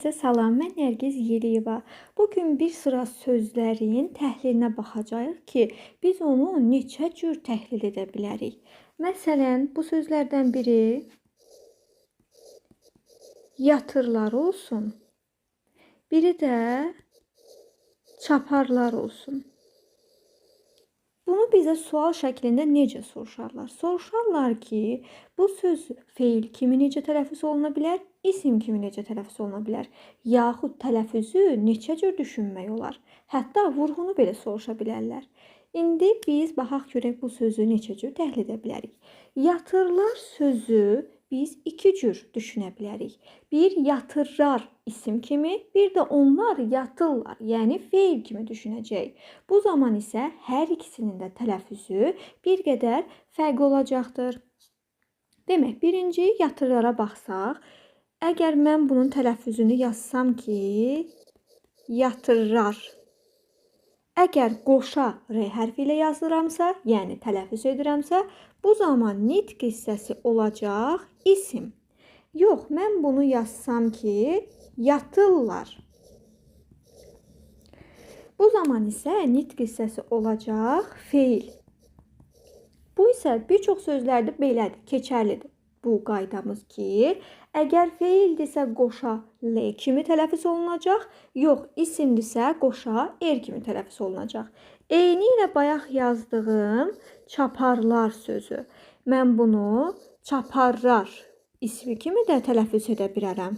Sizə salam, mən Nərgiz Yeliyeva. Bugün bir sıra sözlərin təhlilinə baxacağıq ki, biz onu neçə cür təhlil edə bilərik. Məsələn, bu sözlərdən biri yatırlar olsun, biri də çaparlar olsun. Bunu bizə sual şəklində necə soruşarlar? Soruşarlar ki, bu söz feil kimi necə tələffüz oluna bilər, isim kimi necə tələffüz oluna bilər, yaxud tələffüzü neçə cür düşünmək olar? Hətta vurğunu belə soruşa bilərlər. İndi biz baxaq görək bu sözü neçə cür təhlil edə bilərik. Yatırlar sözü biz iki cür düşünə bilərik. Bir, yatırlar isim kimi, bir də onlar yatırlar, yəni feil kimi düşünəcəyik. Bu zaman isə hər ikisinin də tələffüzü bir qədər fərqli olacaqdır. Demək, birinci yatırlara baxsaq, əgər mən bunun tələffüzünü yazsam ki, yatırlar. Əgər qoşa R hərfi ilə yazıramsa, yəni tələffüz edirəmsə, bu zaman nitq hissəsi olacaq isim. Yox, mən bunu yazsam ki, yatırlar. Bu zaman isə nitq hissəsi olacaq feil. Bu isə bir çox sözlərdə belədir, keçərlidir. Bu qaydamız ki, əgər feildirsə qoşa L kimi tələffüz olunacaq, yox, isimdirsə qoşa R kimi tələffüz olunacaq. Eyni ilə bayaq yazdığım çaparlar sözü. Mən bunu çaparlar ismi kimi də tələffüz edə bilərəm.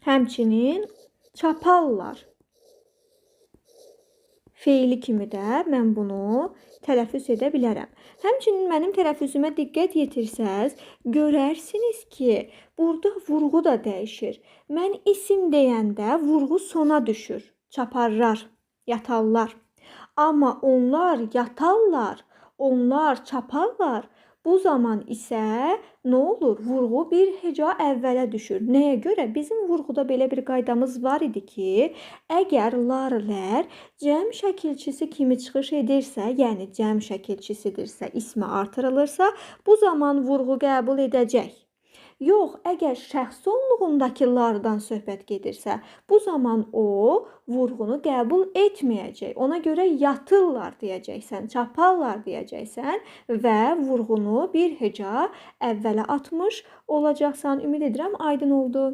Həmçinin çapallar feili kimi də mən bunu tələffüz edə bilərəm. Həmçinin mənim tələffüzümə diqqət yetirsəz, görərsiniz ki, burada vurğu da dəyişir. Mən isim deyəndə vurğu sona düşür. Çaparlar, yatarlar. Amma onlar yatarlar, onlar çaparlar. Bu zaman isə nə olur? Vurğu bir heca əvvələ düşür. Nəyə görə? Bizim vurğuda belə bir qaydamız var idi ki, əgər lar-lər cəm şəkilçisi kimi çıxış edirsə, yəni cəm şəkilçisidirsə, ismi artırılırsa, bu zaman vurğu qəbul edəcək. Yox, əgər şəxs onluğundakı lardan söhbət gedirsə, bu zaman o vurğunu qəbul etməyəcək. Ona görə yatırlar deyəcəksən, çaparlar deyəcəksən və vurğunu bir heca əvvələ atmış olacaqsan. Ümid edirəm, aydın oldu.